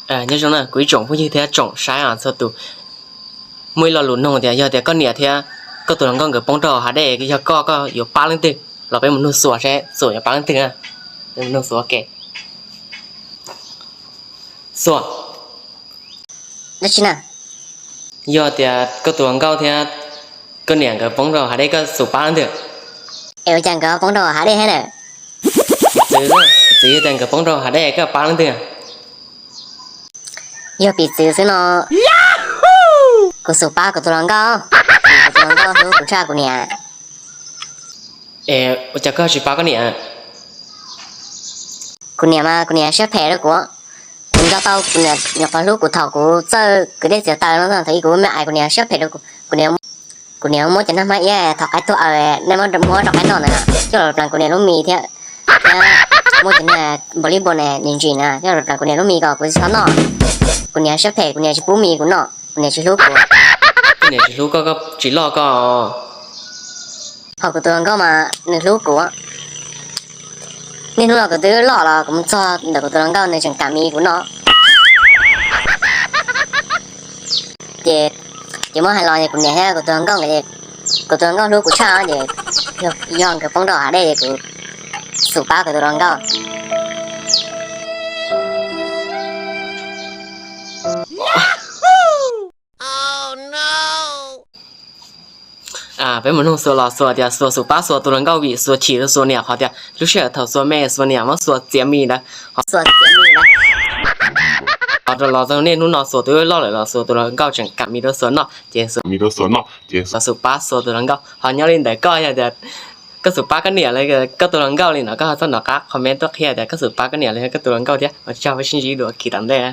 Nyob zoo na kuv ib tsoom phooj ywg thiab tsoom saib txhua tus, muaj ib lo lus nug tias yog tias koj niam thiab koj tus hluas nkauj nkawd poob rau hav dej, yog koj, koj yuav pab leej twg? Los peb mus nug Xuas seb Xuas yuav pab leej twg na. Peb mus nug Xuas ua ke. Xuas, dab tsi na? Yog tias koj tus hluas nkauj thiab koj niam nkawd poob rau hav dej, koj xus pab leej twg? Es ua cas nkawd poob rau hav dej thiab na? Txwv, txwv, yog tias nkawd poob rau hav dej koj pab leej twg? Yog piv txwv xwb no, kuv xus pab kuv tus hluas nkauj, kuv tus hluas nkauj hlub kuv tshaj kuv niam. Es ua cas koj tsis pab koj niam? Kuv niam mas kuv niam siab phem rau kuv. Kuv nco tau kuv niam nyuam qhuav hlub kuv thaum kuv txawj kwv dej txiav taws no, thaum ub kuv me ais kuv niam siab phem rau kuv. Kuv niam, kuv niam muab cov nag hmab iab thaum qaib tuag aws nej muab rau qaib noj ntawd coj los plees kuv niam lub mis thiab, thiab muab cov niag npaum li npaum ne ntsim ntsim na coj los plees kuv niam lub mis kom kuv tsis txhob noj. Kuv niam siab phem, kuv niam tsis pub mis kuv noj, kuv niam tsis hlub kuv. Kuv niam tsis hlub koj, koj tsis loj koj. Ho kuv tus hluas nkauj mas nws hlub kuv. Niaj hnub no kuv twb loj los kuv mus txog ntawm kuv tus hluas nkauj nws tseem kam mis kuv noj. Ces, ces muab hais los kuv niam thiab kuv tus hluas nkauj nkawd, kuv tus hluas nkauj hlub kuv tshaj ces yog nkawd poob rau hav dej es kuv xus pab kuv tus hluas nkauj. Peb mus nug Xuas los Xuas tias Xuas xus pab Xuas tus hluas nkauj vim Xuas chim rau Xuas niam qhov tias lub sij hawm thaum Xuas me Xuas niam muab Xuas txiav mis ntawd. Xuas txiav mis ntawd. Los txog niaj hnub no Xuas twb loj lawm los Xuas tus hluas nkauj tseem kam mis rau Xuas noj ces Xuas, Xuas xus pab Xuas tus hluas nkauj. Ho nyob li ntawd koj yog tias koj xus pab koj niam los koj tus hluas nkauj li no koj ho txhob nov qab comment tuaj qhia tias koj xus pab koj niam los yog koj tus hluas nkauj thiab. Ua tsaug, peb sib ntsib dua kiv tom ntej.